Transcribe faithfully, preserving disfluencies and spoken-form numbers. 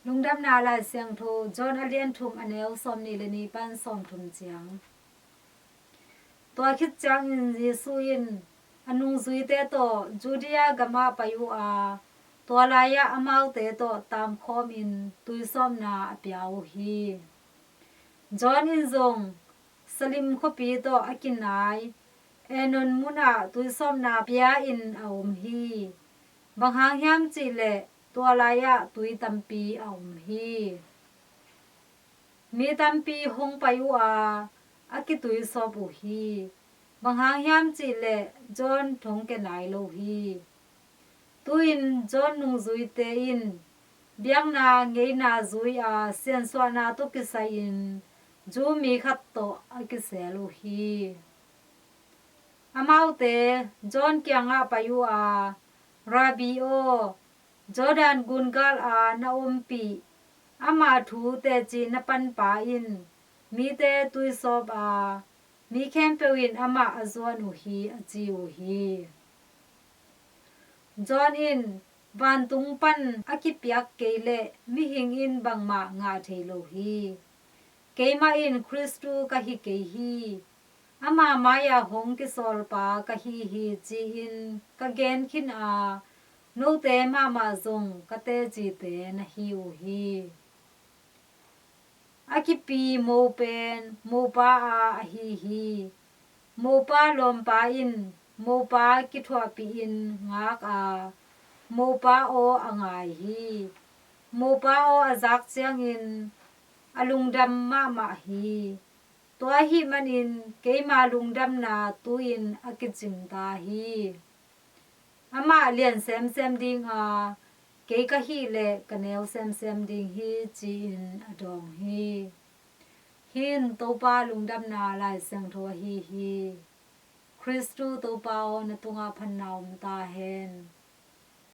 Lungdamna Lai Siangtho, John a lian thum, a neu sawmnih le nih pan sawmthum ciang. Tua khit ciangin Jesuh in a nungzuite tawh Judea gamah pai uh a, tua lai-ah amaute tawh taamkhawmin tuisawpna a pia uh hi. John in zong Salim khuapi tawh a kinai Aenon munah tuisawpna pia-in a om hi. Bang hang hiam cih leh tua lai-ah tui tampi a om hi. Mi tampi hong pai uh a, a kituisawp uh hi. Bang hang hiam cih leh John thong kia nai lo hi. Tu-in John nungzuite in biakna ngeina zui a, siansuahna tawh kisai-in Jew mi khat tawh a kisel uh hi. Amaute John kiangah pai uh a, Rabbi aw, Jordan gungal a na ompih, ama thu teci na panpa in mite tuisawp a, mi khempeuh in amah a zuan uh hi, a ci uh hi. John in, vantung pan a kipiak kei leh mihing in bangmah ngah thei lo hi. Keimah in Khristu ka hi kei hi. Ama mai-ah hong kisawlpa ka hi hi, ci-in ka gen khin a, note mahmah zong ka tecite na hi uh hi. A kipi mo pen mopa a ahi hi. Mopa lawmpa in mopa kithuahpihin ngak a, mopa aw a ngai hi. Mopa aw a zak ciangin a lungdam mahmah hi. Tua ahih manin keima lungdamna tu-in a kicing ta hi. Amah lian semsem ding a, kei ka hih leh ka neu semsem ding hi, ci-in a dawng hi. Hih in Topa Lungdamna Lai Siangtho ahi hi. Khristu Topa aw, na tungah phatna om ta hen.